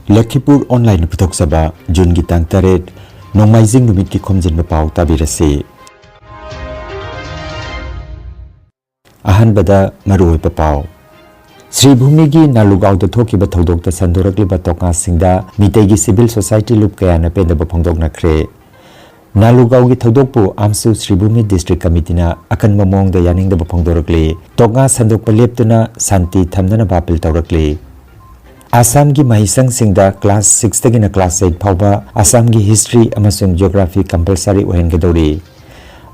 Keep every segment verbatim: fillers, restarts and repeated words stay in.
ꯂꯈꯤꯄꯨꯔ ꯑꯣꯟꯂꯥꯏꯟꯅ ꯄꯨꯊꯣꯛꯆꯕ ꯖꯨꯟꯒꯤ ꯇꯥꯡ ꯇꯔꯦꯠ, ꯅꯣꯡꯃꯥꯏꯖꯤꯡ ꯅꯨꯃꯤꯠꯀꯤ ꯈꯣꯝꯖꯤꯟꯕ ꯄꯥꯎ ꯇꯥꯕꯤꯔꯁꯤ꯫ ꯑꯍꯥꯟꯕꯗ ꯃꯔꯨꯑꯣꯏꯕ ꯄꯥꯎ꯫ ꯁ꯭ꯔꯤ ꯚꯨꯃꯤꯒꯤ ꯅꯥꯂꯨꯒꯥꯎꯗ ꯊꯣꯛꯈꯤꯕ ꯊꯧꯗꯣꯛꯇ ꯁꯟꯗꯣꯔꯛꯂꯤꯕ ꯇꯣꯛꯉꯥꯁꯤꯡꯗ ꯃꯤꯇꯩꯒꯤ civil society ꯂꯨꯞ ꯀꯌꯥꯅ ꯄꯦꯟꯗꯕ ꯐꯣꯡꯗꯣꯛꯅꯈ꯭ꯔꯦ꯫ ꯅꯥꯂꯨꯒꯥꯎꯒꯤ ꯊꯧꯗꯣꯛꯄꯨ ꯑꯥꯝꯁꯨ ꯁ꯭ꯔꯤ ꯚꯨꯃꯤ district committeeꯅ ꯑꯀꯟꯕ ꯃꯑꯣꯡꯗ ꯌꯥꯅꯤꯡꯗꯕ ꯐꯣꯡꯗꯣꯔꯛꯂꯤ꯫ ꯇꯣꯛꯉꯥ ꯁꯟꯗꯣꯛꯄ ꯂꯦꯞꯇꯨꯅ ꯁꯥꯟꯇꯤ ꯊꯝꯅꯅꯕ appeal ꯇꯧꯔꯛꯂꯤ꯫ ꯑꯁꯥꯝꯒꯤ ꯃꯍꯩꯁꯪꯁꯤꯡꯗ class sixꯇꯒꯤꯅ class eight ꯐꯥꯎꯕ ꯑꯁꯥꯝꯒꯤ history ꯑꯃꯁꯨꯡ geography compulsory ꯑꯣꯏꯍꯟꯒꯗꯧꯔꯤ꯫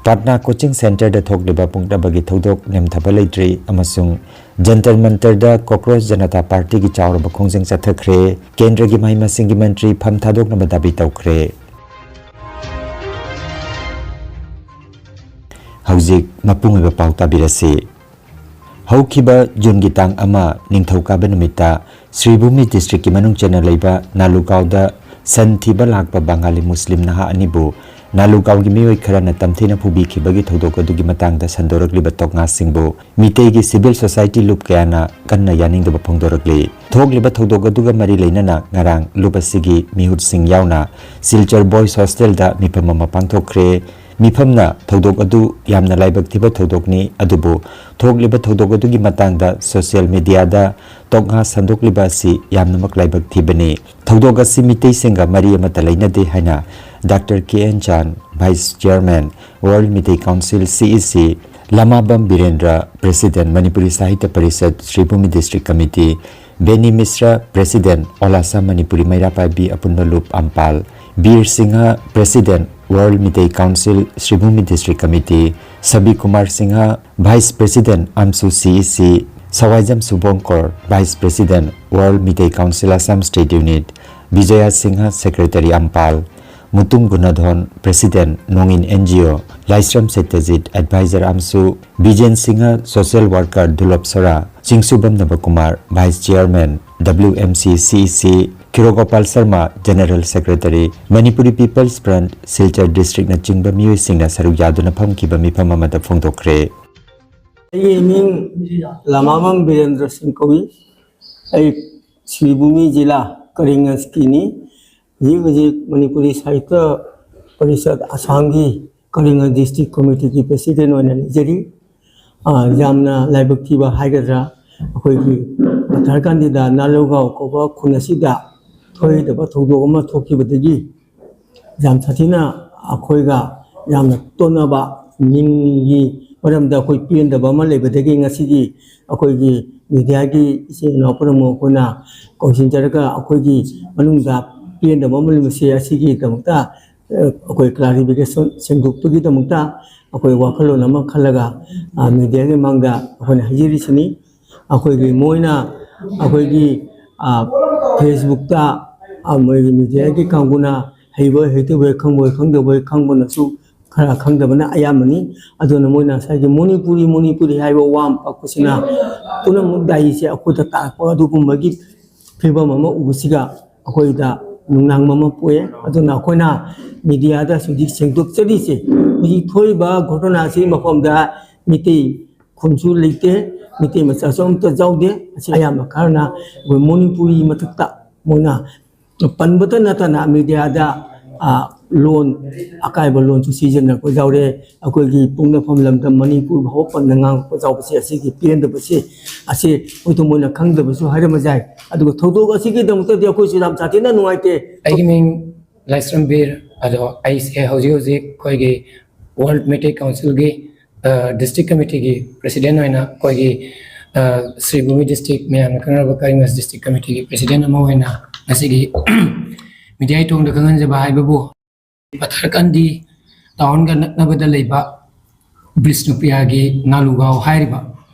ꯄꯠꯅꯥ coaching centreꯗ ꯊꯣꯛꯂꯤꯕ ꯄꯨꯡꯅꯕꯒꯤ ꯊꯧꯗꯣꯛ ꯅꯦꯝꯊꯕ ꯂꯩꯇ꯭ꯔꯤ ꯑꯃꯁꯨꯡ ꯖꯟꯇꯔ ꯃꯟꯇꯔꯗ ꯀꯣꯀ꯭ꯔꯣꯆ ꯖꯅꯇꯥ ꯄꯥꯔꯇꯤꯒꯤ ꯆꯥꯎꯔꯕ ꯈꯣꯡꯖꯪ ꯆꯠꯊꯈ꯭ꯔꯦ꯫ ꯀꯦꯟꯗ꯭ꯔꯒꯤ ꯃꯍꯩ ꯃꯁꯤꯡꯒꯤ ꯃꯟꯇ꯭ꯔꯤ ꯐꯝ ꯊꯥꯗꯣꯛꯅꯕ ꯗꯥꯕꯤ ꯇꯧꯈ꯭ꯔꯦ꯫ ꯍꯧꯖꯤꯛ ꯃꯄꯨꯡ ꯑꯣꯏꯕ ꯄꯥꯎ ꯇꯥꯕꯤꯔꯁꯤ꯫ ꯍꯧꯈꯤꯕ ꯖꯨꯟꯒꯤ ꯇꯥꯡ ꯑꯃ, ꯅꯤꯡꯊꯧꯀꯥꯕ ꯅꯨꯃꯤꯠꯇ ꯁ꯭ꯔꯤꯚꯨꯃꯤ districtꯀꯤ ꯃꯅꯨꯡ ꯆꯟꯅ ꯂꯩꯕ ꯅꯥꯂꯨꯒꯥꯎꯗ ꯁꯟ ꯊꯤꯕ ꯂꯥꯛꯄ ꯕꯪꯒꯥꯂꯤ ꯃꯨꯁꯂꯤꯝ ꯅꯍꯥ ꯑꯅꯤꯕꯨ ꯅꯥꯂꯨꯒꯥꯎꯒꯤ ꯃꯤꯑꯣꯏ ꯈꯔꯅ ꯇꯝꯊꯤꯅ ꯐꯨꯕꯤꯈꯤꯕꯒꯤ ꯊꯧꯗꯣꯛ ꯑꯗꯨꯒꯤ ꯃꯇꯥꯡꯗ ꯁꯟꯗꯣꯔꯛꯂꯤꯕ ꯇꯣꯛꯉꯥꯁꯤꯡꯕꯨ ꯃꯤꯇꯩꯒꯤ civil society ꯂꯨꯞ ꯀꯌꯥꯅ ꯀꯟꯅ ꯌꯥꯅꯤꯡꯗꯕ ꯐꯣꯡꯗꯣꯔꯛꯂꯤ꯫ ꯊꯣꯛꯂꯤꯕ ꯊꯧꯗꯣꯛ ꯑꯗꯨꯒ ꯃꯔꯤ ꯂꯩꯅꯅ ꯉꯔꯥꯡ ꯂꯨꯞ ꯑꯁꯤꯒꯤ ꯃꯤꯍꯨꯠꯁꯤꯡ ꯌꯥꯎꯅ ꯁꯤꯜꯆꯔ Boys Hostelꯗ ꯃꯤꯐꯝ ꯑꯃ ꯄꯥꯡꯊꯣꯛꯈ꯭ꯔꯦ꯫ ꯃꯤꯐꯝꯅ ꯊꯧꯗꯣꯛ ꯑꯗꯨ ꯌꯥꯝꯅ ꯂꯥꯏꯕꯛ ꯊꯤꯕ ꯊꯧꯗꯣꯛꯅꯤ, ꯑꯗꯨꯕꯨ ꯊꯣꯛꯂꯤꯕ ꯊꯧꯗꯣꯛ ꯑꯗꯨꯒꯤ ꯃꯇꯥꯡꯗ social mediaꯗ ꯇꯣꯛꯉꯥ ꯁꯟꯗꯣꯛꯂꯤꯕ ꯑꯁꯤ ꯌꯥꯝꯅꯃꯛ ꯂꯥꯏꯕꯛ ꯊꯤꯕꯅꯤ꯫ ꯊꯧꯗꯣꯛ ꯑꯁꯤ ꯃꯤꯇꯩꯁꯤꯡꯒ ꯃꯔꯤ ꯑꯃꯠꯇ ꯂꯩꯅꯗꯦ ꯍꯥꯏꯅ Doctor K N Chan, Vice Chairman, World Meitei Council, C E C, ꯂꯃꯥꯕꯝ ꯕꯤꯔꯦꯟꯗ꯭ꯔ, President, ꯃꯅꯤꯄꯨꯔꯤ ꯁꯥꯍꯤꯇ꯭ꯌ parishad, ꯁ꯭ꯔꯤꯚꯨꯃꯤ District Committee, ꯕꯦꯅꯤ ꯃꯤꯁ꯭ꯔ, President, All Assam Manipuri ꯃꯩꯔꯥ ꯄꯥꯏꯕꯤ ꯑꯄꯨꯟꯕ ꯂꯨꯞ ꯑꯝꯄꯥꯜ, ꯕꯤꯔ Singh, President, World Meitei Council, ꯁ꯭ꯔꯤꯚꯨꯃꯤ District Committee, ꯁꯕꯤ Kumar Singh, Vice President, ꯑꯝꯁꯨ C E C, ꯁꯋꯥꯏꯖꯝ ꯁꯨꯕꯣꯡꯀꯣꯔ, Vice President, World Meitei Council, Assam State Unit, Bijay Singh, Secretary ꯑꯝꯄꯥꯜ, Mutum ꯒꯨꯅꯥꯙꯣꯟ, President, ꯅꯣꯡꯏꯟ N G O, ꯂꯥꯏꯁ꯭ꯔꯝ ꯁꯇ꯭ꯌꯖꯤꯠ, Advisor ꯑꯝꯁꯨ, ꯕꯤꯖꯦꯟ Singh, Social Worker, ꯗꯨꯂꯣꯞ ꯁꯣꯔꯥ, ꯆꯤꯡꯁꯨꯕꯝ ꯅꯕꯀꯨꯃꯥꯔ, Vice Chairman, W M C C E C, ꯈꯤꯔꯣꯒꯣꯄꯥꯜ Sharma, General Secretary, Manipuri People's Front, Silchar Districtꯅꯆꯤꯡꯕ ꯃꯤꯑꯣꯏꯁꯤꯡꯅ ꯁꯔꯨꯛ ꯌꯥꯗꯨꯅ ꯐꯝꯈꯤꯕ ꯃꯤꯐꯝ ꯑꯃꯗ ꯐꯣꯡꯗꯣꯛꯈ꯭ꯔꯦ꯫ ꯑꯩꯒꯤ ꯃꯤꯡ ꯂꯃꯥꯕꯝ ꯕꯤꯔꯦꯟꯗ꯭ꯔ ꯁꯤꯡ ꯀꯧꯏ꯫ ꯑꯩ ꯁ꯭ꯔꯤꯚꯨꯃꯤ ꯖꯤꯂꯥ ꯀꯔꯤꯡꯒꯟꯖꯀꯤꯅꯤ꯫ ꯍꯧꯖꯤꯛ ꯍꯧꯖꯤꯛ ꯃꯅꯤꯄꯨꯔꯤ ꯁꯥꯍꯤꯇ꯭ꯌ ꯄꯔꯤꯁꯠ ꯑꯁꯥꯝꯒꯤ ꯀꯔꯤꯡꯒꯟꯖ ꯗꯤꯁꯇ꯭ꯔꯤꯛ ꯀꯃꯤꯇꯤꯒꯤ ꯄ꯭ꯔꯦꯁꯤꯗꯦꯟ ꯑꯣꯏꯅ ꯂꯩꯖꯔꯤ꯫ ꯑ, ꯌꯥꯝꯅ ꯂꯥꯏꯕꯛ ꯊꯤꯕ ꯍꯥꯏꯒꯗ꯭ꯔꯥ, ꯑꯩꯈꯣꯏꯒꯤ ꯄꯊꯔꯀꯥꯟꯗꯤꯗ ꯅꯥꯂꯨꯒꯥꯎ ꯀꯧꯕ ꯈꯨꯟ ꯑꯁꯤꯗ ꯊꯣꯏꯗꯕ ꯊꯧꯗꯣꯛ ꯑꯃ ꯊꯣꯛꯈꯤꯕꯗꯒꯤ ꯌꯥꯝ ꯁꯥꯊꯤꯅ ꯑꯩꯈꯣꯏꯒ ꯌꯥꯝꯅ ꯇꯣꯠꯅꯕ, ꯃꯤꯡꯒꯤ ꯃꯔꯝꯗ ꯑꯩꯈꯣꯏ ꯄꯦꯟꯗꯕ ꯑꯃ ꯂꯩꯕꯗꯒꯤ ꯉꯁꯤꯒꯤ ꯑꯩꯈꯣꯏꯒꯤ ꯃꯦꯗꯤꯌꯥꯒꯤ ꯏꯆꯤꯟ ꯏꯅꯥꯎ ꯄꯨꯝꯅꯃꯛ ꯑꯩꯈꯣꯏꯅ ꯀꯧꯁꯤꯟꯖꯔꯒ ꯑꯩꯈꯣꯏꯒꯤ ꯃꯅꯨꯡꯗ ꯄꯦꯟꯗꯕ ꯑꯃ ꯂꯩꯕꯁꯦ ꯑꯁꯤꯒꯤꯗꯃꯛꯇ, ꯑ, ꯑꯩꯈꯣꯏ ꯀ꯭ꯂꯥꯔꯤꯐꯤꯀꯦꯁꯟ ꯁꯦꯡꯗꯣꯛꯄꯒꯤꯗꯃꯛꯇ ꯑꯩꯈꯣꯏ ꯋꯥꯈꯜꯂꯣꯟ ꯑꯃ ꯈꯜꯂꯒ, ꯑ, ꯃꯦꯗꯤꯌꯥꯒꯤ ꯃꯥꯡꯗ ꯑꯩꯈꯣꯏꯅ ꯍꯥꯏꯖꯔꯤꯁꯤꯅꯤ꯫ ꯑꯩꯈꯣꯏꯒꯤ ꯃꯣꯏꯅ ꯑꯩꯈꯣꯏꯒꯤ, ꯑ, ꯐꯦꯁꯕꯨꯛꯇ, ꯑ, ꯃꯣꯏꯒꯤ ꯃꯦꯗꯤꯌꯥꯒꯤ ꯀꯥꯡꯕꯨꯅ ꯍꯩꯕꯣꯏ ꯍꯩꯇꯕꯣꯏ ꯈꯪꯕꯣꯏ ꯈꯪꯗꯕꯣꯏ ꯈꯪꯕꯅꯁꯨ ꯈꯔ ꯈꯪꯗꯕꯅ ꯑꯌꯥꯝꯕꯅꯤ꯫ ꯑꯗꯨꯅ ꯃꯣꯏꯅ ꯉꯁꯥꯏꯒꯤ ꯃꯣꯅꯤꯄꯨꯔꯤ ꯃꯣꯅꯤꯄꯨꯔꯤ ꯍꯥꯏꯕ ꯋꯥ ꯑꯃ ꯄꯛꯄꯁꯤꯅ ꯄꯨꯝꯅꯃꯛ ꯗꯥꯏꯁꯦ ꯑꯩꯈꯣꯏꯗ ꯇꯥꯔꯛꯄ ꯑꯗꯨꯒꯨꯝꯕꯒꯤ ꯐꯤꯕꯝ ꯑꯃ ꯎꯕꯁꯤꯒ ꯑꯩꯈꯣꯏꯗ ꯅꯨꯡꯅꯥꯡꯕ ꯑꯃ ꯄꯣꯛꯑꯦ꯫ ꯑꯗꯨꯅ ꯑꯩꯈꯣꯏꯅ ꯃꯦꯗꯤꯌꯥꯗ ꯍꯧꯖꯤꯛ ꯁꯦꯡꯗꯣꯛꯆꯔꯤꯁꯦ, ꯍꯧꯖꯤꯛ ꯊꯣꯛꯏꯕ ꯘꯣꯇꯣꯅꯥꯁꯤ ꯃꯐꯝꯗ ꯃꯤꯇꯩ ꯈꯨꯟꯁꯨ ꯂꯩꯇꯦ, ꯃꯤꯇꯩ ꯃꯆꯥꯁꯨ ꯑꯝꯇ ꯌꯥꯎꯗꯦ꯫ ꯑꯁꯤ ꯑꯌꯥꯝꯕ ꯈꯔꯅ ꯑꯩꯈꯣꯏ ꯃꯣꯅꯤꯄꯨꯔꯤ ꯃꯊꯛꯇ ꯃꯣꯏꯅ ꯄꯟꯕꯇ ꯅꯠꯇꯅ ꯃꯦꯗꯤꯌꯥꯗ, ꯑ, ꯂꯣꯟ, ꯑꯀꯥꯏꯕ ꯂꯣꯟꯁꯨ ꯁꯤꯖꯤꯟꯅꯔꯛꯄ ꯌꯥꯎꯔꯦ꯫ ꯑꯩꯈꯣꯏꯒꯤ ꯄꯣꯛꯅꯐꯝ ꯂꯝꯗꯝ ꯃꯅꯤꯄꯨꯔ ꯐꯥꯎꯕ ꯄꯟꯅ ꯉꯥꯡꯉꯛꯄ ꯌꯥꯎꯕꯁꯦ, ꯑꯁꯤꯒꯤ ꯄꯦꯟꯗꯕꯁꯦ, ꯑꯁꯤ ꯃꯣꯏ ꯊꯃꯣꯏꯅ ꯈꯪꯗꯕꯁꯨ ꯍꯥꯏꯔꯝꯕ ꯌꯥꯏ꯫ ꯑꯗꯨꯒ ꯊꯧꯗꯣꯛ ꯑꯁꯤꯒꯤꯗꯃꯛꯇꯗꯤ ꯑꯩꯈꯣꯏꯁꯨ ꯌꯥꯝ ꯁꯥꯊꯤꯅ ꯅꯨꯡꯉꯥꯏꯇꯦ꯫ ꯑꯩꯒꯤ ꯃꯤꯡ ꯂꯥꯏꯁ꯭ꯔꯝ ꯕꯤꯔ꯫ ꯑꯗꯣ ꯑꯩꯁꯦ ꯍꯧꯖꯤꯛ ꯍꯧꯖꯤꯛ ꯑꯩꯈꯣꯏꯒꯤ ꯋꯥꯔꯜꯗ ꯃꯩꯇꯩ ꯀꯥꯎꯟꯁꯤꯜꯒꯤ, ꯑ, ꯗꯤꯁꯇ꯭ꯔꯤꯛ ꯀꯃꯤꯇꯤꯒꯤ ꯄ꯭ꯔꯦꯁꯤꯗꯦꯟ ꯑꯣꯏꯅ ꯑꯩꯈꯣꯏꯒꯤ, ꯑ, ꯁ꯭ꯔꯤꯚꯨꯃꯤ ꯗꯤꯁꯇ꯭ꯔꯤꯛ, ꯃꯌꯥꯝꯅ ꯈꯪꯅꯔꯕ ꯀꯔꯤꯡꯒꯟꯖ ꯗꯤꯁꯇ꯭ꯔꯤꯛ ꯀꯃꯤꯇꯤꯒꯤ ꯄ꯭ꯔꯦꯁꯤꯗꯦꯟ ꯑꯃ ꯑꯣꯏꯅ ꯉꯁꯤꯒꯤ ꯃꯦꯗꯤꯌꯥ ꯏꯊꯣꯡꯗ ꯈꯪꯍꯟꯖꯕ ꯍꯥꯏꯕꯕꯨ, ꯄꯊꯔꯀꯥꯟꯗꯤ ꯇꯥꯎꯟꯒ ꯅꯛꯅꯕꯗ ꯂꯩꯕ ꯕꯤꯁꯅꯨꯄ꯭ꯔꯤꯌꯥꯒꯤ ꯅꯥꯂꯨꯒꯥꯎ ꯍꯥꯏꯔꯤꯕ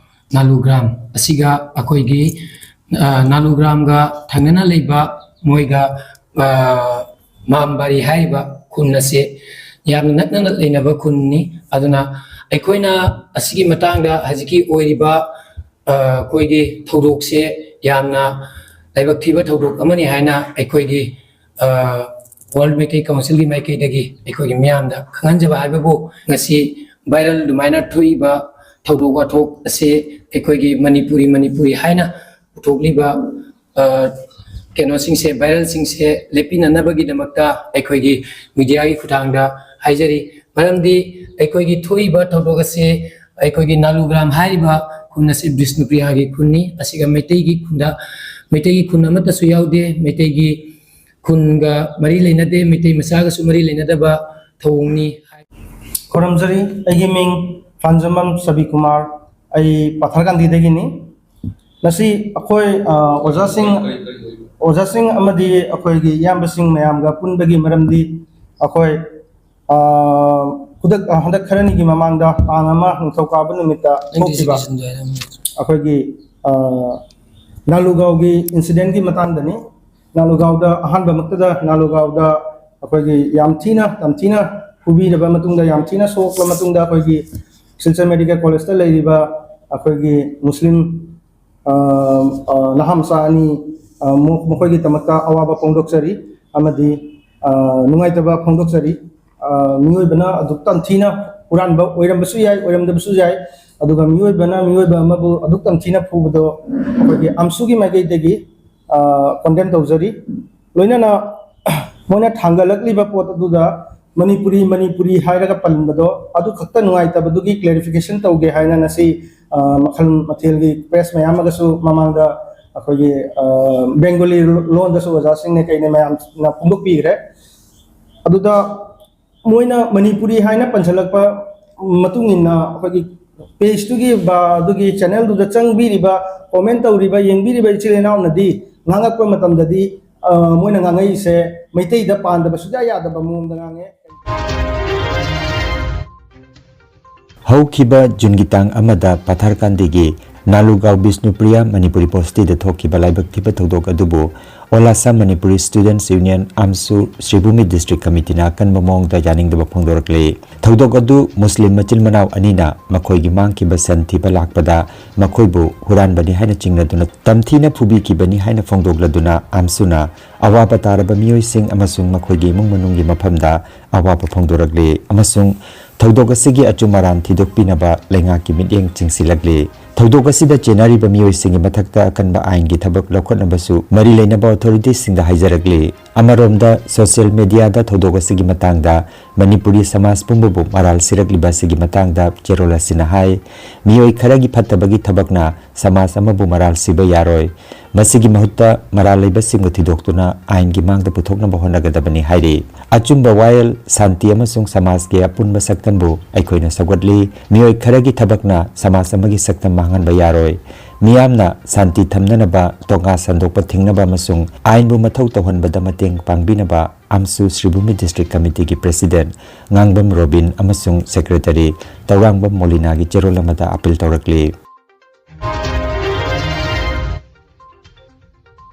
ꯅꯥꯂꯨꯒ꯭ꯔꯥꯝ ꯑꯁꯤꯒ ꯑꯩꯈꯣꯏꯒꯤ, ꯑ, ꯅꯥꯂꯨꯒ꯭ꯔꯥꯝꯒ ꯊꯪꯅꯅ ꯂꯩꯕ ꯃꯣꯏꯒ, ꯑ, ꯃꯥꯝꯕꯥꯔꯤ ꯍꯥꯏꯔꯤꯕ ꯈꯨꯟ ꯑꯁꯤ ꯌꯥꯝꯅ ꯅꯛꯅꯅ ꯂꯩꯅꯕ ꯈꯨꯟꯅꯤ꯫ ꯑꯗꯨꯅ ꯑꯩꯈꯣꯏꯅ ꯑꯁꯤꯒꯤ ꯃꯇꯥꯡꯗ ꯍꯧꯖꯤꯛꯀꯤ ꯑꯣꯏꯔꯤꯕ, ꯑ, ꯑꯩꯈꯣꯏꯒꯤ ꯊꯧꯗꯣꯛꯁꯦ ꯌꯥꯝꯅ ꯂꯥꯏꯕꯛ ꯊꯤꯕ ꯊꯧꯗꯣꯛ ꯑꯃꯅꯤ ꯍꯥꯏꯅ ꯑꯩꯈꯣꯏꯒꯤ, ꯑ, ꯋꯥꯔꯜꯗ ꯃꯩꯇꯩ ꯀꯥꯎꯟꯁꯤꯜꯒꯤ ꯃꯥꯏꯀꯩꯗꯒꯤ ꯑꯩꯈꯣꯏꯒꯤ ꯃꯤꯌꯥꯝꯗ ꯈꯪꯍꯟꯖꯕ ꯍꯥꯏꯕꯕꯨ, ꯉꯁꯤ ꯚꯥꯏꯔꯦꯜ ꯑꯗꯨꯃꯥꯏꯅ ꯊꯣꯛꯏꯕ ꯊꯧꯗꯣꯛ ꯋꯥꯊꯣꯛ ꯑꯁꯤ ꯑꯩꯈꯣꯏꯒꯤ ꯃꯅꯤꯄꯨꯔꯤ ꯃꯅꯤꯄꯨꯔꯤ ꯍꯥꯏꯅ ꯄꯨꯊꯣꯛꯂꯤꯕ, ꯑ, ꯀꯩꯅꯣꯁꯤꯡꯁꯦ, ꯚꯥꯏꯔꯦꯜꯁꯤꯡꯁꯦ ꯂꯦꯞꯄꯤꯅꯅꯕꯒꯤꯗꯃꯛꯇ ꯑꯩꯈꯣꯏꯒꯤ ꯃꯤꯗꯤꯌꯥꯒꯤ ꯈꯨꯠꯊꯥꯡꯗ ꯍꯥꯏꯖꯔꯤ꯫ ꯃꯔꯝꯗꯤ ꯑꯩꯈꯣꯏꯒꯤ ꯊꯣꯛꯏꯕ ꯊꯧꯗꯣꯛ ꯑꯁꯤ ꯑꯩꯈꯣꯏꯒꯤ ꯅꯥꯂꯨꯒ꯭ꯔꯥꯝ ꯍꯥꯏꯔꯤꯕ ꯈꯨꯟ ꯑꯁꯤ ꯕꯤꯁꯅꯨꯄ꯭ꯔꯤꯌꯥꯒꯤ ꯈꯨꯟꯅꯤ꯫ ꯑꯁꯤꯒ ꯃꯩꯇꯩꯒꯤ ꯈꯨꯟꯗ, ꯃꯩꯇꯩꯒꯤ ꯈꯨꯟ ꯑꯃꯠꯇꯁꯨ ꯌꯥꯎꯗꯦ꯫ ꯃꯩꯇꯩꯒꯤ ꯈꯨꯟꯒ ꯃꯔꯤ ꯂꯩꯅꯗꯦ꯫ ꯃꯩꯇꯩ ꯃꯆꯥꯒꯁꯨ ꯃꯔꯤ ꯂꯩꯅꯗꯕ ꯊꯧꯑꯣꯡꯅꯤ꯫ ꯈꯨꯔꯨꯝꯖꯔꯤ꯫ ꯑꯩꯒꯤ ꯃꯤꯡ ꯐꯥꯟꯖꯃꯝ ꯁꯕꯤ ꯀꯨꯃꯥꯔ꯫ ꯑꯩ ꯄꯥꯊꯔꯀꯥꯟꯗꯤꯗꯒꯤꯅꯤ꯫ ꯉꯁꯤ ꯑꯩꯈꯣꯏ, ꯑ, ꯑꯣꯖꯥꯁꯤꯡ, ꯑꯣꯖꯥꯁꯤꯡ ꯑꯃꯗꯤ ꯑꯩꯈꯣꯏꯒꯤ ꯏꯌꯥꯝꯕꯁꯤꯡ ꯃꯌꯥꯝꯒ ꯄꯨꯟꯕꯒꯤ ꯃꯔꯝꯗꯤ ꯑꯩꯈꯣꯏ, ꯑ, ꯈꯨꯗꯛ, ꯑ, ꯍꯟꯗꯛ ꯈꯔꯅꯤꯒꯤ ꯃꯃꯥꯡꯗ ꯇꯥꯡ ꯑꯃ ꯅꯤꯡꯊꯧꯀꯥꯕ ꯅꯨꯃꯤꯠꯇ ꯊꯣꯛꯈꯤꯕ ꯑꯩꯈꯣꯏꯒꯤ, ꯑ, ꯅꯥꯂꯨꯒꯥꯎꯒꯤ ꯏꯟꯁꯤꯗꯦꯟꯒꯤ ꯃꯇꯥꯡꯗꯅꯤ꯫ ꯅꯥꯂꯨꯒꯥꯎꯗ ꯑꯍꯥꯟꯕꯃꯛꯇꯗ ꯅꯥꯂꯨꯒꯥꯎꯗ ꯑꯩꯈꯣꯏꯒꯤ ꯌꯥꯝ ꯊꯤꯅ ꯇꯝꯊꯤꯅ ꯐꯨꯕꯤꯔꯕ ꯃꯇꯨꯡꯗ, ꯌꯥꯝ ꯊꯤꯅ ꯁꯣꯛꯂꯕ ꯃꯇꯨꯡꯗ, ꯑꯩꯈꯣꯏꯒꯤ ꯁꯤꯜꯆꯔ ꯃꯦꯗꯤꯀꯦꯜ ꯀꯣꯂꯦꯖꯇ ꯂꯩꯔꯤꯕ ꯑꯩꯈꯣꯏꯒꯤ ꯃꯨꯁꯂꯤꯝ, ꯑ, ꯑ, ꯅꯍꯥ ꯃꯆꯥ ꯑꯅꯤ, ꯑ, ꯃ-, ꯃꯈꯣꯏꯒꯤꯗꯃꯛꯇ ꯑꯋꯥꯕ ꯐꯣꯡꯗꯣꯛꯆꯔꯤ ꯑꯃꯗꯤ, ꯑ, ꯅꯨꯡꯉꯥꯏꯇꯕ ꯐꯣꯡꯗꯣꯛꯆꯔꯤ꯫ ꯑ, ꯃꯤꯑꯣꯏꯕꯅ ꯑꯗꯨꯛ ꯇꯝꯊꯤꯅ ꯍꯨꯔꯥꯟꯕ ꯑꯣꯏꯔꯝꯕꯁꯨ ꯌꯥꯏ, ꯑꯣꯏꯔꯝꯗꯕꯁꯨ ꯌꯥꯏ, ꯑꯗꯨꯒ ꯃꯤꯑꯣꯏꯕꯅ ꯃꯤꯑꯣꯏꯕ ꯑꯃꯕꯨ ꯑꯗꯨꯛ ꯇꯝꯊꯤꯅ ꯐꯨꯕꯗꯣ ꯑꯩꯈꯣꯏꯒꯤ ꯑꯝꯁꯨꯒꯤ ꯃꯥꯏꯀꯩꯗꯒꯤ, ꯑ, ꯀꯣꯟꯗꯦꯝ ꯇꯧꯖꯔꯤ꯫ ꯂꯣꯏꯅꯅ ꯃꯣꯏꯅ ꯊꯥꯡꯒꯠꯂꯛꯂꯤꯕ ꯄꯣꯠ ꯑꯗꯨꯗ ꯃꯅꯤꯄꯨꯔꯤ, ꯃꯅꯤꯄꯨꯔꯤ ꯍꯥꯏꯔꯒ ꯄꯟꯕꯗꯣ ꯑꯗꯨ ꯈꯛꯇ ꯅꯨꯡꯉꯥꯏꯇꯕꯗꯨꯒꯤ ꯀ꯭ꯂꯦꯔꯤꯐꯤꯀꯦꯁꯟ ꯇꯧꯒꯦ ꯍꯥꯏꯅ ꯉꯁꯤ, ꯑ, ꯃꯈꯜ ꯃꯊꯦꯜꯒꯤ ꯄ꯭ꯔꯦꯁ ꯃꯌꯥꯝ ꯑꯃꯒꯁꯨ ꯃꯃꯥꯡꯗ ꯑꯩꯈꯣꯏꯒꯤ, ꯑ, ꯕꯦꯡꯒꯣꯂꯤ ꯂꯣꯟꯗꯁꯨ ꯑꯣꯖꯥꯁꯤꯡꯅ ꯀꯩꯅ ꯃꯌꯥꯝꯅ ꯐꯣꯡꯗꯣꯛꯄꯤꯈ꯭ꯔꯦ꯫ ꯑꯗꯨꯗ ꯃꯣꯏꯅ ꯃꯅꯤꯄꯨꯔꯤ ꯍꯥꯏꯅ ꯄꯟꯁꯤꯜꯂꯛꯄ ꯃꯇꯨꯡ ꯏꯟꯅ ꯑꯩꯈꯣꯏꯒꯤ ꯄꯦꯖꯇꯨꯒꯤ ꯕ-, ꯑꯗꯨꯒꯤ ꯆꯦꯅꯦꯜꯗꯨꯗ ꯆꯪꯕꯤꯔꯤꯕ, ꯀꯣꯃꯦꯟ ꯇꯧꯔꯤꯕ, ꯌꯦꯡꯕꯤꯔꯤꯕ ꯏꯆꯤꯜ ꯏꯅꯥꯎꯅꯗꯤ ꯉꯥꯡꯉꯛꯄ ꯃꯇꯝꯗꯗꯤ, ꯑ, ꯃꯣꯏꯅ ꯉꯥꯡꯉꯛꯏꯁꯦ ꯃꯩꯇꯩꯗ ꯄꯥꯟꯗꯕ ꯁꯨꯡꯌꯥ ꯌꯥꯗꯕ ꯃꯑꯣꯡꯗ ꯉꯥꯡꯉꯦ꯫ ꯍꯧꯈꯤꯕ ꯖꯨꯟꯒꯤ ꯇꯥꯡ ꯑꯃꯗ ꯄꯥꯊꯔꯀꯥꯟꯗꯒꯤ ꯅꯥꯂꯨꯒꯥꯎ ꯕꯤꯁꯅꯨꯄ꯭ꯔꯤꯌꯥ ꯃꯅꯤꯄꯨꯔ ꯌꯨꯅꯤꯚꯔꯁꯤꯇꯤꯗ ꯊꯣꯛꯈꯤꯕ ꯂꯥꯏꯕꯛ ꯊꯤꯕ ꯊꯧꯗꯣꯛ ꯑꯗꯨꯕꯨ All Assam Manipuri Students Union, ꯑꯝꯁꯨ, ꯁ꯭ꯔꯤꯚꯨꯃꯤ ꯗꯤꯁꯇ꯭ꯔꯤꯛ ꯀꯃꯤꯇꯤꯅ ꯑꯀꯟꯕ ꯃꯑꯣꯡꯗ ꯌꯥꯅꯤꯡꯗꯕ ꯐꯣꯡꯗꯣꯔꯛꯂꯤ꯫ ꯊꯧꯗꯣꯛ ꯑꯗꯨ ꯃꯨꯁꯂꯤꯝ ꯃꯆꯤꯟ ꯃꯅꯥꯎ ꯑꯅꯤꯅ ꯃꯈꯣꯏꯒꯤ ꯃꯥꯡꯈꯤꯕ ꯁꯟ ꯊꯤꯕ ꯂꯥꯛꯄꯗ ꯃꯈꯣꯏꯕꯨ ꯍꯨꯔꯥꯟꯕꯅꯤ ꯍꯥꯏꯅ ꯆꯤꯡꯅꯗꯨꯅ ꯇꯝꯊꯤꯅ ꯐꯨꯕꯤꯈꯤꯕꯅꯤ ꯍꯥꯏꯅ ꯐꯣꯡꯗꯣꯛꯂꯗꯨꯅ ꯑꯝꯁꯨꯅ ꯑꯋꯥꯕ ꯇꯥꯔꯕ ꯃꯤꯑꯣꯏꯁꯤꯡ ꯑꯃꯁꯨꯡ ꯃꯈꯣꯏꯒꯤ ꯏꯃꯨꯡ ꯃꯅꯨꯡꯒꯤ ꯃꯐꯝꯗ ꯑꯋꯥꯕ ꯐꯣꯡꯗꯣꯔꯛꯂꯤ ꯑꯃꯁꯨꯡ ꯊꯧꯗꯣꯛ ꯑꯁꯤꯒꯤ ꯑꯆꯨꯝ ꯑꯔꯥꯟ ꯊꯤꯗꯣꯛꯄꯤꯅꯕ ꯂꯩꯉꯥꯛꯀꯤ ꯃꯤꯠꯌꯦꯡ ꯆꯤꯡꯁꯤꯜꯂꯛꯂꯤ꯫ ꯊꯧꯗꯣꯛ ꯑꯁꯤꯗ ꯆꯦꯟꯅꯔꯤꯕ ꯃꯤꯑꯣꯏꯁꯤꯡꯒꯤ ꯃꯊꯛꯇ ꯑꯀꯟꯕ ꯑꯥꯏꯟꯒꯤ ꯊꯕꯛ ꯂꯧꯈꯠꯅꯕꯁꯨ ꯃꯔꯤ ꯂꯩꯅꯕ ꯑꯣꯊꯣꯔꯤꯇꯤꯁꯤꯡꯗ ꯍꯥꯏꯖꯔꯛꯂꯤ꯫ ꯑꯃꯔꯣꯝꯗ, ꯁꯣꯁꯤꯌꯦꯜ ꯃꯦꯗꯤꯌꯥꯗ ꯊꯧꯗꯣꯛ ꯑꯁꯤꯒꯤ ꯃꯇꯥꯡꯗ ꯃꯅꯤꯄꯨꯔꯤ ꯁꯃꯥꯖ ꯄꯨꯝꯕꯕꯨ ꯃꯔꯥꯜ ꯁꯤꯔꯛꯂꯤꯕ ꯑꯁꯤꯒꯤ ꯃꯇꯥꯡꯗ ꯆꯦꯔꯣꯜ ꯑꯁꯤꯅ ꯍꯥꯏ, ꯃꯤꯑꯣꯏ ꯈꯔꯒꯤ ꯐꯠꯇꯕꯒꯤ ꯊꯕꯛꯅ ꯁꯃꯥꯖ ꯑꯃꯕꯨ ꯃꯔꯥꯜ ꯁꯤꯕ ꯌꯥꯔꯣꯏ꯫ ꯃꯁꯤꯒꯤ ꯃꯍꯨꯠꯇ ꯃꯔꯥꯜ ꯂꯩꯕꯁꯤꯡꯕꯨ ꯊꯤꯗꯣꯛꯇꯨꯅ ꯑꯥꯏꯟꯒꯤ ꯃꯥꯡꯗ ꯄꯨꯊꯣꯛꯅꯕ ꯍꯣꯠꯅꯒꯗꯕꯅꯤ ꯍꯥꯏꯔꯤ꯫ ꯑꯆꯨꯝꯕ ꯋꯥꯌꯦꯜ, ꯁꯥꯟꯇꯤ ꯑꯃꯁꯨꯡ ꯁꯃꯥꯖꯀꯤ ꯑꯄꯨꯟꯕ ꯁꯛꯇꯝꯕꯨ ꯑꯩꯈꯣꯏꯅ ꯁꯧꯒꯠꯂꯤ꯫ ꯃꯤꯑꯣꯏ ꯈꯔꯒꯤ ꯊꯕꯛꯅ ꯁꯃꯥꯖ ꯑꯃꯒꯤ ꯁꯛꯇꯝ ꯃꯥꯡꯍꯟꯕ ꯌꯥꯔꯣꯏ꯫ ꯃꯤꯌꯥꯝꯅ ꯁꯥꯟꯇꯤ ꯊꯝꯅꯅꯕ, ꯇꯣꯉꯥ ꯁꯟꯗꯣꯛꯄ ꯊꯤꯡꯅꯕ ꯑꯃꯁꯨꯡ ꯑꯥꯏꯟꯕꯨ ꯃꯊꯧ ꯇꯧꯍꯟꯕꯗ ꯃꯇꯦꯡ ꯄꯥꯡꯕꯤꯅꯕ ꯑꯝꯁꯨ ꯁ꯭ꯔꯤꯚꯨꯃꯤ ꯗꯤꯁꯇ꯭ꯔꯤꯛ ꯀꯃꯤꯇꯤꯒꯤ ꯄ꯭ꯔꯦꯁꯤꯗꯦꯟꯠ ꯉꯥꯡꯕꯝ ꯔꯣꯕꯤꯟ ꯑꯃꯁꯨꯡ ꯁꯦꯀ꯭ꯔꯦꯇꯔꯤ ꯇꯧꯔꯥꯡꯕꯝ ꯃꯣꯂꯤꯅꯥꯒꯤ ꯆꯦꯔꯣꯜ ꯑꯃꯗ ꯑꯥꯄꯤꯜ ꯇꯧꯔꯛꯂꯤ꯫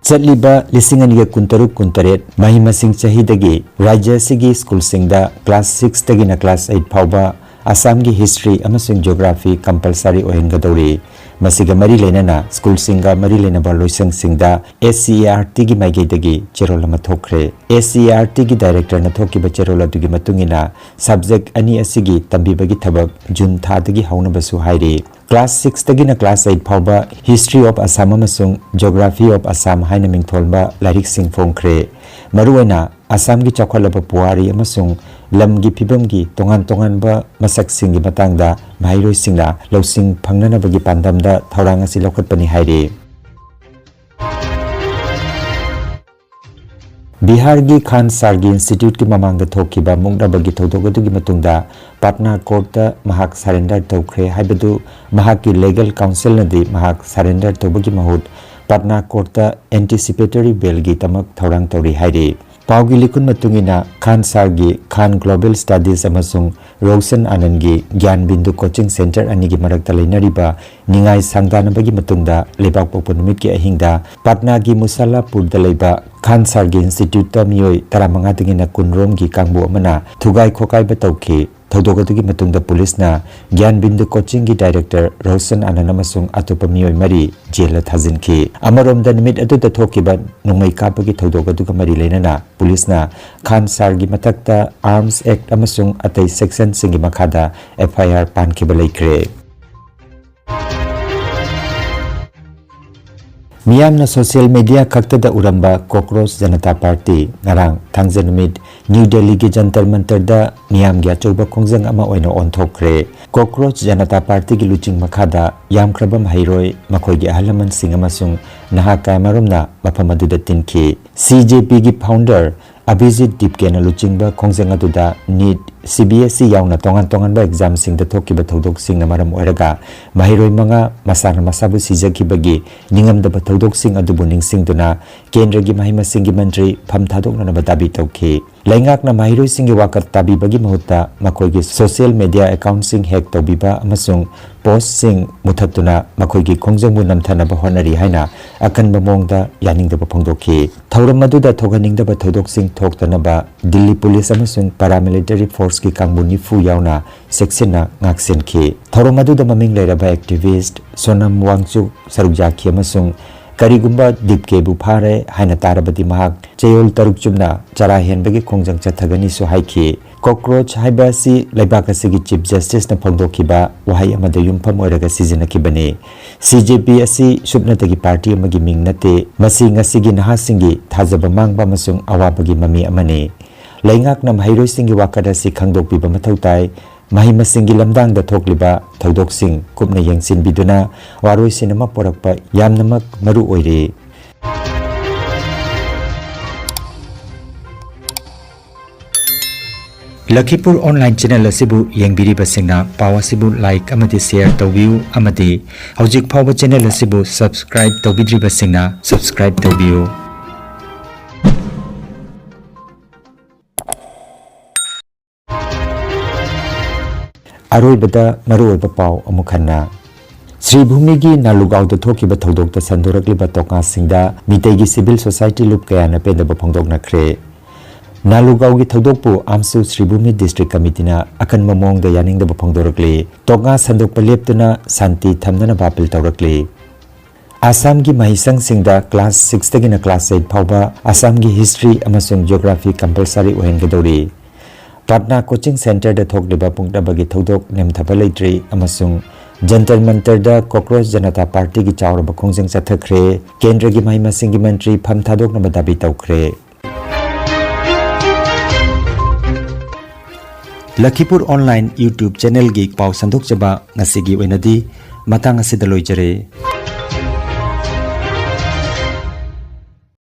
ꯆꯠꯂꯤꯕ ꯂꯤꯁꯤꯡ ꯑꯅꯤꯒ ꯀꯨꯟꯇꯔꯨꯛ ꯀꯨꯟꯇꯔꯦꯠ ꯃꯍꯩ ꯃꯁꯤꯡ ꯆꯍꯤꯗꯒꯤ ꯔꯥꯖ꯭ꯌ ꯑꯁꯤꯒꯤ ꯁ꯭ꯀꯨꯜꯁꯤꯡꯗ class six ꯇꯒꯤꯅ class eight ꯐꯥꯎꯕ ꯑꯁꯥꯝꯒꯤ history ꯑꯃꯁꯨꯡ geography compulsory ꯑꯣꯏꯍꯟꯒꯗꯧꯔꯤ꯫ ꯃꯁꯤꯒ ꯃꯔꯤ ꯂꯩꯅꯅ ꯁ꯭ꯀꯨꯜꯁꯤꯡꯒ ꯃꯔꯤ ꯂꯩꯅꯕ ꯂꯣꯏꯁꯪꯁꯤꯡꯗ S C E R T ꯒꯤ ꯃꯥꯏꯀꯩꯗꯒꯤ ꯆꯦꯔꯣꯜ ꯑꯃ ꯊꯣꯛꯈ꯭ꯔꯦ꯫ S C E R T ꯒꯤ director ꯅ ꯊꯣꯛꯈꯤꯕ ꯆꯦꯔꯣꯜ ꯑꯗꯨꯒꯤ ꯃꯇꯨꯡ ꯏꯟꯅ, subject ꯑꯅꯤ ꯑꯁꯤꯒꯤ ꯇꯝꯕꯤꯕꯒꯤ ꯊꯕꯛ ꯖꯨꯟ ꯊꯥꯗꯒꯤ ꯍꯧꯅꯕꯁꯨ ꯍꯥꯏꯔꯤ꯫ Class six ꯇꯒꯤꯅ class eight ꯐꯥꯎꯕ History of Assam ꯑꯃꯁꯨꯡ Geography of Assam ꯍꯥꯏꯅ ꯃꯤꯡꯊꯣꯟꯕ ꯂꯥꯏꯔꯤꯛꯁꯤꯡ ꯐꯣꯡꯈ꯭ꯔꯦ꯫ ꯃꯔꯨꯑꯣꯏꯅ ꯑꯁꯥꯝꯒꯤ ꯆꯥꯎꯈꯠꯂꯕ ꯄꯨꯋꯥꯔꯤ ꯑꯃꯁꯨꯡ ꯂꯝꯒꯤ ꯐꯤꯕꯝꯒꯤ ꯇꯣꯉꯥꯟ ꯇꯣꯉꯥꯟꯕ ꯃꯁꯛꯁꯤꯡꯒꯤ ꯃꯇꯥꯡꯗ ꯃꯍꯩꯔꯣꯏꯁꯤꯡꯅ ꯂꯧꯁꯤꯡ ꯐꯪꯅꯅꯕꯒꯤ ꯄꯥꯟꯗꯝꯗ ꯊꯧꯔꯥꯡ ꯑꯁꯤ ꯂꯧꯈꯠꯄꯅꯤ ꯍꯥꯏꯔꯤ꯫ ꯕꯤꯍꯥꯔꯒꯤ ꯈꯥꯟ ꯁꯥꯔꯒꯤ ꯏꯟꯁꯇꯤꯇ꯭ꯌꯨꯠꯀꯤ ꯃꯃꯥꯡꯗ ꯊꯣꯛꯈꯤꯕ ꯃꯨꯛꯅꯕꯒꯤ ꯊꯧꯗꯣꯛ ꯑꯗꯨꯒꯤ ꯃꯇꯨꯡꯗ ꯄꯠꯅꯥ ꯀꯣꯔꯠꯇ ꯃꯍꯥꯛ surrender ꯇꯧꯈ꯭ꯔꯦ ꯍꯥꯏꯕꯗꯨ ꯃꯍꯥꯛꯀꯤ legal counsel ꯅꯗꯤ ꯃꯍꯥꯛ surrender ꯇꯧꯕꯒꯤ ꯃꯍꯨꯠ ꯄꯠꯅꯥ ꯀꯣꯔꯠꯇ anticipatory bail ꯒꯤꯗꯃꯛ ꯊꯧꯔꯥꯡ ꯇꯧꯔꯤ ꯍꯥꯏꯔꯤ꯫ ꯄꯥꯎꯒꯤ ꯂꯤꯈꯨꯟ ꯃꯇꯨꯡ ꯏꯟꯅ, ꯈꯥꯟ ꯁꯥꯔꯒꯤ ꯈꯥꯟ Global Studies ꯑꯃꯁꯨꯡ ꯔꯣꯁꯟ ꯑꯥꯅꯟꯒꯤ ꯒ꯭ꯌꯥꯟ ꯕꯤꯟꯗꯨ coaching centre ꯑꯅꯤꯒꯤ ꯃꯔꯛꯇ ꯂꯩꯅꯔꯤꯕ ꯅꯤꯡꯉꯥꯏ ꯁꯥꯡꯗꯥꯅꯕꯒꯤ ꯃꯇꯨꯡꯗ, ꯂꯩꯕꯥꯛꯄꯣꯛꯄ ꯅꯨꯃꯤꯠꯀꯤ ꯑꯍꯤꯡꯗ ꯄꯠꯅꯥꯒꯤ ꯃꯨꯁꯥꯂꯥꯄꯨꯔꯗ ꯂꯩꯕ ꯈꯥꯟ ꯁꯥꯔꯒꯤ ꯏꯟꯁꯇꯤꯇ꯭ꯌꯨꯠꯇ ꯃꯤꯑꯣꯏ ꯇꯔꯥꯃꯉꯥꯗꯒꯤꯅ ꯀꯨꯟ ꯔꯣꯝꯒꯤ ꯀꯥꯡꯕꯨ ꯑꯃꯅ ꯊꯨꯒꯥꯏ ꯈꯣꯀꯥꯏꯕ ꯇꯧꯈꯤ꯫ ꯊꯧꯗꯣꯛ ꯑꯗꯨꯒꯤ ꯃꯇꯨꯡꯗ ꯄꯨꯂꯤꯁꯅ ꯒ꯭ꯌꯥꯟ ꯕꯤꯟꯗꯨ coaching ꯒꯤ director ꯔꯣꯁꯟ ꯑꯥꯅꯟ ꯑꯃꯁꯨꯡ ꯑꯇꯣꯞꯄ ꯃꯤꯑꯣꯏ ꯃꯔꯤ ꯖꯦꯜꯗ ꯊꯥꯖꯤꯟꯈꯤ꯫ ꯑꯃꯔꯣꯝꯗ, ꯅꯨꯃꯤꯠ ꯑꯗꯨꯗ ꯊꯣꯛꯈꯤꯕ ꯅꯣꯡꯃꯩ ꯀꯥꯞꯄꯒꯤ ꯊꯧꯗꯣꯛ ꯑꯗꯨꯒ ꯃꯔꯤ ꯂꯩꯅꯅ ꯄꯨꯂꯤꯁꯅ ꯈꯥꯟ ꯁꯥꯔꯒꯤ ꯃꯊꯛꯇ Arms Act ꯑꯃꯁꯨꯡ ꯑꯇꯩ section ꯁꯤꯡꯒꯤ ꯃꯈꯥꯗ F I R ꯄꯥꯟꯈꯤꯕ ꯂꯩꯈ꯭ꯔꯦ꯫ ꯃꯤꯌꯥꯝꯅ social media ꯈꯛꯇꯗ ꯎꯔꯝꯕ ꯀꯣꯀ꯭ꯔꯣꯆ ꯖꯅꯇꯥ ꯄꯥꯔꯇꯤ ꯉꯔꯥꯡ ꯊꯥꯡꯖ ꯅꯨꯃꯤꯠ ꯅ꯭ꯌꯨ ꯗꯦꯜꯂꯤꯒꯤ ꯖꯟꯇꯔ ꯃꯟꯇꯔꯗ ꯃꯤꯌꯥꯝꯒꯤ ꯑꯆꯧꯕ ꯈꯣꯡꯖꯪ ꯑꯃ ꯑꯣꯏꯅ ꯑꯣꯟꯊꯣꯛꯈ꯭ꯔꯦ꯫ ꯀꯣꯀ꯭ꯔꯣꯆ ꯖꯅꯇꯥ ꯄꯥꯔꯇꯤꯒꯤ ꯂꯨꯆꯤꯡ ꯃꯈꯥꯗ ꯌꯥꯝꯈ꯭ꯔꯕ ꯃꯍꯩꯔꯣꯏ, ꯃꯈꯣꯏꯒꯤ ꯑꯍꯜ ꯂꯃꯟꯁꯤꯡ ꯑꯃꯁꯨꯡ ꯅꯍꯥ ꯀꯌꯥꯃꯔꯨꯝꯅ ꯃꯐꯝ ꯑꯗꯨꯗ ꯇꯤꯟꯈꯤ꯫ ꯁꯤ ꯖꯦ ꯄꯤꯒꯤ founder ꯑꯚꯤꯖꯤꯠ ꯗꯤꯞꯀꯦꯅ ꯂꯨꯆꯤꯡꯕ ꯈꯣꯡꯖꯪ ꯑꯗꯨꯗ neat, C B S E ꯌꯥꯎꯅ ꯇꯣꯉꯥꯟ ꯇꯣꯉꯥꯟꯕ examꯁꯤꯡꯗ ꯊꯣꯛꯈꯤꯕ ꯊꯧꯗꯣꯛꯁꯤꯡꯅ ꯃꯔꯝ ꯑꯣꯏꯔꯒ ꯃꯍꯩꯔꯣꯏ ꯃꯉꯥ ꯃꯁꯥꯅ ꯃꯁꯥꯕꯨ ꯁꯤꯖꯈꯤꯕꯒꯤ ꯅꯤꯡꯉꯝꯗꯕ ꯊꯧꯗꯣꯛꯁꯤꯡ ꯑꯗꯨꯕꯨ ꯅꯤꯡꯁꯤꯡꯗꯨꯅ ꯀꯦꯟꯗ꯭ꯔꯒꯤ ꯃꯍꯩ ꯃꯁꯤꯡꯒꯤ ꯃꯟꯇ꯭ꯔꯤ ꯐꯝ ꯊꯥꯗꯣꯛꯅꯅꯕ ꯗꯥꯕꯤ ꯇꯧꯈꯤ꯫ ꯂꯩꯉꯥꯛꯅ ꯃꯍꯩꯔꯣꯏꯁꯤꯡꯒꯤ ꯋꯥꯀꯠ ꯇꯥꯕꯤꯕꯒꯤ ꯃꯍꯨꯠꯇ ꯃꯈꯣꯏꯒꯤ social media accountꯁꯤꯡ hack ꯇꯧꯕꯤꯕ ꯑꯃꯁꯨꯡ postꯁꯤꯡ ꯃꯨꯊꯠꯇꯨꯅ ꯃꯈꯣꯏꯒꯤ ꯈꯣꯡꯖꯪꯕꯨ ꯅꯝꯊꯅꯕ ꯍꯣꯠꯅꯔꯤ ꯍꯥꯏꯅ ꯑꯀꯟꯕ ꯃꯑꯣꯡꯗ ꯌꯥꯅꯤꯡꯗꯕ ꯐꯣꯡꯗꯣꯛꯈꯤ꯫ ꯊꯧꯔꯝ ꯑꯗꯨꯗ ꯊꯣꯛꯍꯟꯅꯤꯡꯗꯕ ꯊꯧꯗꯣꯛꯁꯤꯡ ꯊꯣꯛꯇꯅꯕ ꯗꯤꯜꯂꯤ ꯄꯨꯂꯤꯁ ꯑꯃꯁꯨꯡ paramilitary forceꯀꯤ ꯀꯥꯡꯕꯨ ꯅꯤꯐꯨ ꯌꯥꯎꯅ ꯆꯦꯛꯁꯤꯟꯅ ꯉꯥꯛꯁꯦꯟꯈꯤ꯫ ꯊꯧꯔꯝ ꯑꯗꯨꯗ ꯃꯃꯤꯡ ꯂꯩꯔꯕ activist ꯁꯣꯅꯝ ꯋꯥꯡꯆꯨꯛ ꯁꯔꯨꯛ ꯌꯥꯈꯤ ꯑꯃꯁꯨꯡ ꯀꯔꯤꯒꯨꯝꯕ ꯗꯤꯞꯀꯦꯕꯨ ꯐꯥꯔꯦ ꯍꯥꯏꯅ ꯇꯥꯔꯕꯗꯤ ꯃꯍꯥꯛ ꯆꯌꯣꯜ ꯇꯔꯨꯛ ꯆꯨꯞꯅ ꯆꯔꯥ ꯍꯦꯟꯕꯒꯤ ꯈꯣꯡꯖꯪ ꯆꯠꯊꯒꯅꯤꯁꯨ ꯍꯥꯏꯈꯤ꯫ ꯀꯣꯀ꯭ꯔꯣꯆ ꯍꯥꯏꯕ ꯑꯁꯤ ꯂꯩꯕꯥꯛ ꯑꯁꯤꯒꯤ Chief Justiceꯅ ꯐꯣꯡꯗꯣꯛꯈꯤꯕ ꯋꯥꯍꯩ ꯑꯃꯗ ꯌꯨꯝꯐꯝ ꯑꯣꯏꯔꯒ ꯁꯤꯖꯤꯟꯅꯈꯤꯕꯅꯤ꯫ ꯁꯤ ꯖꯦ ꯄꯤ ꯑꯁꯤ ꯁꯨꯞꯅꯇꯒꯤ ꯄꯥꯔꯇꯤ ꯑꯃꯒꯤ ꯃꯤꯡ ꯅꯠꯇꯦ, ꯃꯁꯤ ꯉꯁꯤꯒꯤ ꯅꯍꯥꯁꯤꯡꯒꯤ ꯊꯥꯖꯕ ꯃꯥꯡꯕ ꯑꯃꯁꯨꯡ ꯑꯋꯥꯕꯒꯤ ꯃꯃꯤ ꯑꯃꯅꯤ꯫ ꯂꯩꯉꯥꯛꯅ ꯃꯍꯩꯔꯣꯏꯁꯤꯡꯒꯤ ꯋꯥꯀꯠ ꯑꯁꯤ ꯈꯪꯗꯣꯛꯄꯤꯕ ꯃꯊꯧ ꯇꯥꯏ꯫ ꯃꯍꯩ ꯃꯁꯤꯡꯒꯤ ꯂꯝꯗꯥꯡꯗ ꯊꯣꯛꯂꯤꯕ ꯊꯧꯗꯣꯛꯁꯤꯡ ꯀꯨꯞꯅ ꯌꯦꯡꯁꯤꯟꯕꯤꯗꯨꯅ ꯋꯥꯔꯣꯏꯁꯤꯟ ꯑꯃ ꯄꯨꯔꯛꯄ ꯌꯥꯝꯅꯃꯛ ꯃꯔꯨ ꯑꯣꯏꯔꯤ꯫ ꯂꯈꯤꯄꯨꯔ online channel ꯑꯁꯤꯕꯨ ꯌꯦꯡꯕꯤꯔꯤꯕꯁꯤꯡꯅ ꯄꯥꯎ ꯑꯁꯤꯕꯨ like ꯑꯃꯗꯤ share ꯇꯧꯕꯤꯌꯨ ꯑꯃꯗꯤ ꯍꯧꯖꯤꯛ ꯐꯥꯎꯕ channel ꯑꯁꯤꯕꯨ subscribe ꯇꯧꯕꯤꯗ꯭ꯔꯤꯕꯁꯤꯡꯅ subscribe ꯇꯧꯕꯤꯌꯨ꯫ ꯑꯔꯣꯏꯕꯗ ꯃꯔꯨꯑꯣꯏꯕ ꯄꯥꯎ ꯑꯃꯨꯛ ꯍꯟꯅ꯫ ꯁ꯭ꯔꯤꯚꯨꯃꯤꯒꯤ ꯅꯥꯂꯨꯒꯥꯎꯗ ꯊꯣꯛꯈꯤꯕ ꯊꯧꯗꯣꯛꯇ ꯁꯟꯗꯣꯔꯛꯂꯤꯕ ꯇꯣꯛꯉꯥꯁꯤꯡꯗ ꯃꯤꯇꯩꯒꯤ civil society ꯂꯨꯞ ꯀꯌꯥꯅ ꯄꯦꯟꯗꯕ ꯐꯣꯡꯗꯣꯛꯅꯈ꯭ꯔꯦ꯫ ꯅꯥꯂꯨꯒꯥꯎꯒꯤ ꯊꯧꯗꯣꯛꯄꯨ ꯑꯥꯝꯁꯨ ꯁ꯭ꯔꯤꯚꯨꯃꯤ district committeeꯅ ꯑꯀꯟꯕ ꯃꯑꯣꯡꯗ ꯌꯥꯅꯤꯡꯗꯕ ꯐꯣꯡꯗꯣꯔꯛꯂꯤ꯫ ꯇꯣꯛꯉꯥ ꯁꯟꯗꯣꯛꯄ ꯂꯦꯞꯇꯨꯅ ꯁꯥꯟꯇꯤ ꯊꯝꯅꯅꯕ appeal ꯇꯧꯔꯛꯂꯤ꯫ ꯑꯁꯥꯝꯒꯤ ꯃꯍꯩꯁꯪꯁꯤꯡꯗ class sixꯇꯒꯤꯅ class eight ꯐꯥꯎꯕ ꯑꯁꯥꯝꯒꯤ history ꯑꯃꯁꯨꯡ geography compulsory ꯑꯣꯏꯍꯟꯒꯗꯧꯔꯤ꯫ ꯄꯠꯅꯥ coaching centreꯗ ꯊꯣꯛꯂꯤꯕ ꯄꯨꯛꯅꯕꯒꯤ ꯊꯧꯗꯣꯛ ꯅꯦꯝꯊꯕ ꯂꯩꯇ꯭ꯔꯤ ꯑꯃꯁꯨꯡ ꯖꯟꯇꯔ ꯃꯟꯇꯔꯗ ꯀꯣꯀ꯭ꯔꯣꯆ ꯖꯅꯇꯥ ꯄꯥꯔꯇꯤꯒꯤ ꯆꯥꯎꯔꯕ ꯈꯣꯡꯖꯪ ꯆꯠꯊꯈ꯭ꯔꯦ꯫ ꯀꯦꯟꯗ꯭ꯔꯒꯤ ꯃꯍꯩ ꯃꯁꯤꯡꯒꯤ ꯃꯟꯇ꯭ꯔꯤ ꯐꯝ ꯊꯥꯗꯣꯛꯅꯕ ꯗꯥꯕꯤ ꯇꯧꯈ꯭ꯔꯦ꯫ ꯂꯈꯤꯄꯨꯔ ꯑꯣꯟꯂꯥꯏꯟ YouTube ꯆꯦꯅꯦꯜꯒꯤ ꯄꯥꯎ ꯁꯟꯗꯣꯛꯆꯕ ꯉꯁꯤꯒꯤ ꯑꯣꯏꯅꯗꯤ ꯃꯇꯥꯡ ꯑꯁꯤꯗ ꯂꯣꯏꯖꯔꯦ꯫